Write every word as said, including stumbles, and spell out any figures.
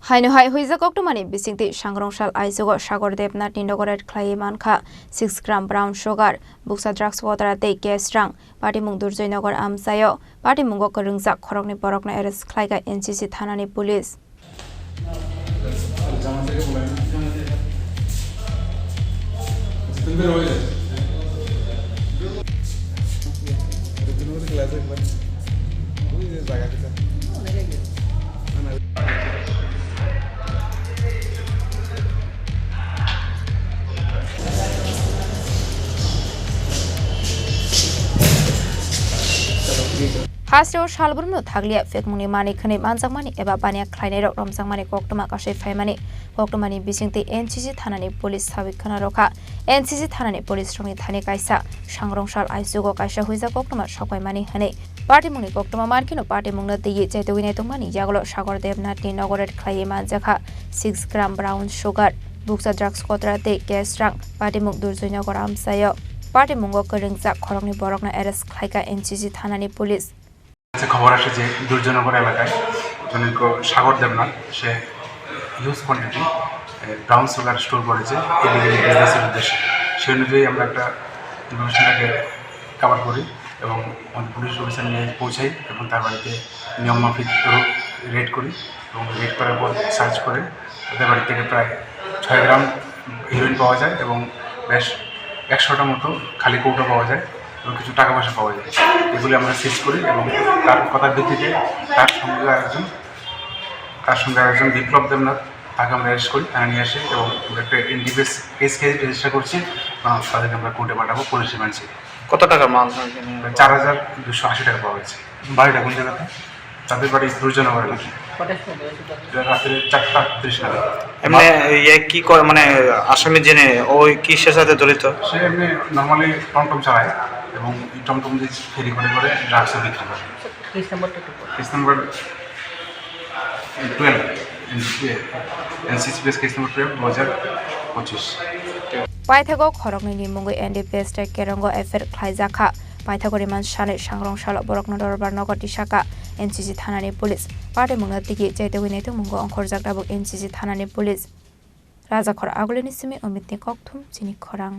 Haino hai huijak koktwmani bisingtwi sangrongsal aichugo Sagor Debnath ni nogo raid khlaiwi mankha six gram brown sugar, buksa drugs kotra tei cash rang. Patimung Durjoy Nagar amchaio patimungo kwrwngjak khoroknwi borokno arrest khlaikha N C C thanani police. Hasteo salbrumno thakliya phekmungni manwi khwnwi manjakmani eba baniya khlainairok romjakmani koktwma kasui phaimani koktwmani bisingtwi N C C thanani police sawi khwna rokha. N C C thanani police rokni thani kaisa sangrongsal aichugo kaisa huijak koktwma sokpaimani hwnwi patimungni koktwma mankheno patimungno twiwi chaitogwi naitokmani yagulo Sagor Debnathni nogo raid khlaiwi manjakha six gram brown sugar, buksa drugs kotra tei cash rang. Patimung Durjoy Nagar amchaio patimungo kwrwngjak khoroknwi borokno arrest khlaikha N C C thanani police. কাছে খবর আসে যে দুর্জয়নগর এলাকায় জনৈক সাগর দেবনাথ, সে huge quantity brown sugar store করেছে illegal বিজনেসের উদ্দেশ্যে। সেই অনুযায়ী আমরা একটা ইনফরমেশনটাকে কভার করি এবং আমাদের পুলিশ অফিসার নিয়ে পৌঁছাই এবং তার বাড়িতে নিয়ম মাফিক রেড করি এবং রেড করার পর সার্চ করে তাদের বাড়ি থেকে প্রায় ছয় গ্রাম হিরোইন পাওয়া যায় এবং বেশ একশোটা মতো খালি কৌটো পাওয়া যায় এবং কিছু টাকা পয়সা পাওয়া যায়। এগুলি আমরা সিজ করি এবং তার কথার ভিত্তিতে তার সঙ্গে আরেকজন, তার সঙ্গে আরেকজন বিপ্লব দেবনাথ, তাকে আমরা অ্যারেস্ট করি, থানায় নিয়ে আসি এবং আমরা একটা এনডিপিএস কেস রেজিস্টার করছি এবং তাদেরকে আমরা কোর্টে পাঠাবো পুলিশ রিমান্ডে। কত টাকা মাল হয় এখানে? চার হাজার দুশো আশি টাকা পাওয়া গেছে। বাড়িটা কোন জায়গাতে? তাদের বাড়ি দুর্জনগরে নাকি? কটার সময় হয়েছে? এটা রাত্রে চারটা তিরিশ নাগাদ। এমনি ইয়ে কি করে, মানে আসামি জেনে ওই কিসের সাথে জড়িত? সে এমনি নর্মালি টমটম চালায় এবং এই টমটম দিয়ে ফেরি করে করে ড্রাগসও বিক্রি করে। কেস নাম্বারটা একটু বল। কেস নাম্বার টুয়েলভ, এনসিসিপিএস কেস নাম্বার টুয়েলভ, দু হাজার পঁচিশ। Paithago khoroknwi ni mungwi N D P S tei Kerongo F I R khlaijakha. Paithago remand sanwi sangrong salo borokno Dorbar nogo tisaka N C C thanani police. Patimungno tigi chaitogwi naitokmungo ongkhorjak tabuk N C C thanani police. Rajakhor Agulini simi Omitni kokthum chini khorang.